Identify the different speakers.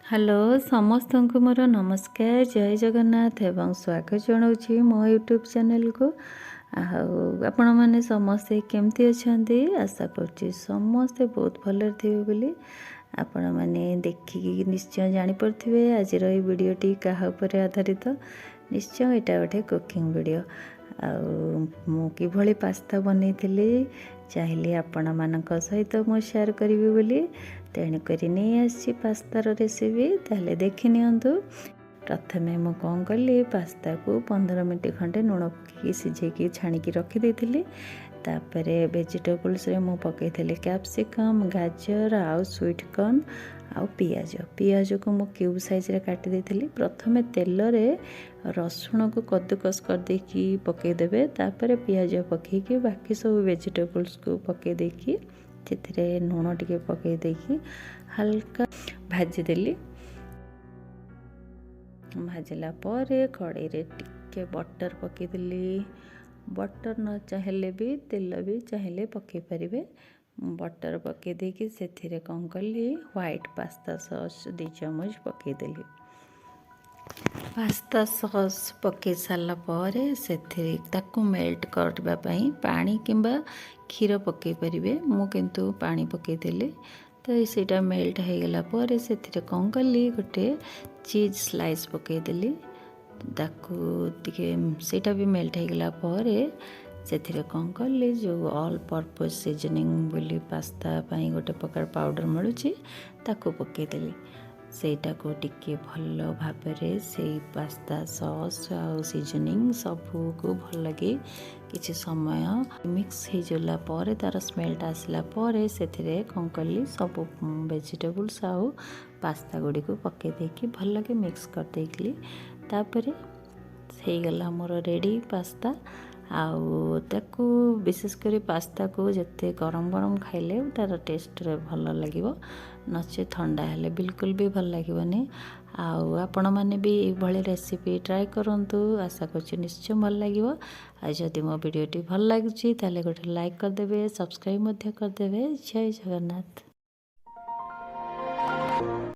Speaker 1: Hello, ସମସ୍ତଙ୍କୁ ମୋର ନମସ୍କାର, ଜୟ ଜଗନ୍ନାଥ ଏବଂ ସ୍ୱାଗତ ଜଣାଉଛି ମୋ ୟୁଟ୍ୟୁବ୍ ଚ୍ୟାନେଲକୁ। ଆଉ ଆପଣମାନେ ସମସ୍ତେ କେମିତି ଅଛନ୍ତି? ଆଶା କରୁଛି ସମସ୍ତେ ବହୁତ ଭଲରେ ଥିବେ ବୋଲି। ଆପଣମାନେ ଦେଖିକି ନିଶ୍ଚୟ ଜାଣିପାରୁଥିବେ ଆଜିର ଏଇ ଭିଡ଼ିଓଟି କାହା ଉପରେ ଆଧାରିତ। ନିଶ୍ଚୟ ଏଇଟା ଗୋଟେ କୁକିଂ ଭିଡ଼ିଓ। ଆଉ ମୁଁ କିଭଳି ପାସ୍ତା ବନେଇଥିଲି, ଚାହିଁଲି ଆପଣମାନଙ୍କ ସହିତ ମୁଁ ସେୟାର କରିବି ବୋଲି, ତେଣୁକରି ନେଇ ଆସିଛି ପାସ୍ତାର ରେସିପି। ତାହେଲେ ଦେଖି ନିଅନ୍ତୁ। ପ୍ରଥମେ ମୁଁ କ'ଣ କଲି, ପାସ୍ତାକୁ 15 ମିନିଟ୍ ଖଣ୍ଡେ ଲୁଣ ପକାଇକି ସିଝେଇକି ଛାଣିକି ରଖିଦେଇଥିଲି। ତାପରେ ଭେଜିଟେବୁଲ୍ସରେ ମୁଁ ପକାଇଥିଲି କ୍ୟାପ୍ସିକମ୍, ଗାଜର ଆଉ ସୁଇଟ୍ କର୍ନ ଆଉ ପିଆଜ। ପିଆଜକୁ ମୁଁ କ୍ୟୁବ୍ ସାଇଜ୍ରେ କାଟି ଦେଇଥିଲି। ପ୍ରଥମେ ତେଲରେ ରସୁଣକୁ କଦ୍ଦୁକସ କରିଦେଇକି ପକାଇଦେବେ, ତାପରେ ପିଆଜ ପକାଇକି ବାକି ସବୁ ଭେଜିଟେବୁଲ୍ସକୁ ପକାଇ ଦେଇକି ସେଥିରେ ଲୁଣ ଟିକେ ପକାଇ ଦେଇକି ହାଲକା ଭାଜିଦେଲି। ଭାଜିଲା ପରେ କଡ଼େଇରେ ଟିକେ ବଟର୍ ପକାଇଦେଲି। ବଟର୍ ନ ଚାହିଁଲେ ବି ତେଲ ବି ଚାହିଁଲେ ପକାଇ ପାରିବେ। ବଟର୍ ପକାଇ ଦେଇକି ସେଥିରେ କ'ଣ କଲି, ହ୍ୱାଇଟ୍ ପାସ୍ତା ସସ୍ 2 ଚାମଚ ପକାଇଦେଲି। ପାସ୍ତା ସସ୍ ପକାଇ ସାରିଲା ପରେ ସେଥିରେ ତାକୁ ମେଲ୍ଟ କରିବା ପାଇଁ ପାଣି କିମ୍ବା କ୍ଷୀର ପକାଇ ପାରିବେ। ମୁଁ କିନ୍ତୁ ପାଣି ପକାଇଦେଲି। ତ ସେଇଟା ମେଲ୍ଟ ହେଇଗଲା ପରେ ସେଥିରେ କ'ଣ କଲି, ଗୋଟେ ଚିଜ୍ ସ୍ଲାଇସ୍ ପକାଇଦେଲି। ତାକୁ ଟିକେ ସେଇଟା ବି ମେଲ୍ଟ ହେଇଗଲା ପରେ ସେଥିରେ କ'ଣ କଲି, ଯେଉଁ ଅଲ୍ ପର୍ପଜ୍ ସିଜନିଂ ବୋଲି ପାସ୍ତା ପାଇଁ ଗୋଟେ ପ୍ରକାର ପାଉଡ଼ର ମିଳୁଛି, ତାକୁ ପକାଇଦେଲି। ସେଇଟାକୁ ଟିକେ ଭଲ ଭାବରେ ସେଇ ପାସ୍ତା ସସ୍ ଆଉ ସିଜନିଂ ସବୁକୁ ଭଲକି କିଛି ସମୟ ମିକ୍ସ ହେଇଗଲା ପରେ, ତା'ର ସ୍ମେଲଟା ଆସିଲା ପରେ ସେଥିରେ କ'ଣ କଲି, ସବୁ ଭେଜିଟେବୁଲ୍ସ ଆଉ ପାସ୍ତା ଗୁଡ଼ିକୁ ପକାଇ ଦେଇକି ଭଲକି ମିକ୍ସ କରିଦେଇଥିଲି। ତାପରେ ହେଇଗଲା ମୋର ରେଡ଼ି ପାସ୍ତା। ଆଉ ତାକୁ ବିଶେଷ କରି ପାସ୍ତାକୁ ଯେତେ ଗରମ ଗରମ ଖାଇଲେ ତା'ର ଟେଷ୍ଟରେ ଭଲ ଲାଗିବ, ନଚେତ୍ ଥଣ୍ଡା ହେଲେ ବିଲକୁଲ ବି ଭଲ ଲାଗିବନି। ଆଉ ଆପଣମାନେ ବି ଏଇଭଳି ରେସିପି ଟ୍ରାଏ କରନ୍ତୁ, ଆଶା କରୁଛି ନିଶ୍ଚୟ ଭଲ ଲାଗିବ। ଆଉ ଯଦି ମୋ ଭିଡ଼ିଓଟି ଭଲ ଲାଗୁଛି, ତାହେଲେ ଗୋଟେ ଲାଇକ୍ କରିଦେବେ, ସବସ୍କ୍ରାଇବ୍ ମଧ୍ୟ କରିଦେବେ। ଜୟ ଜଗନ୍ନାଥ।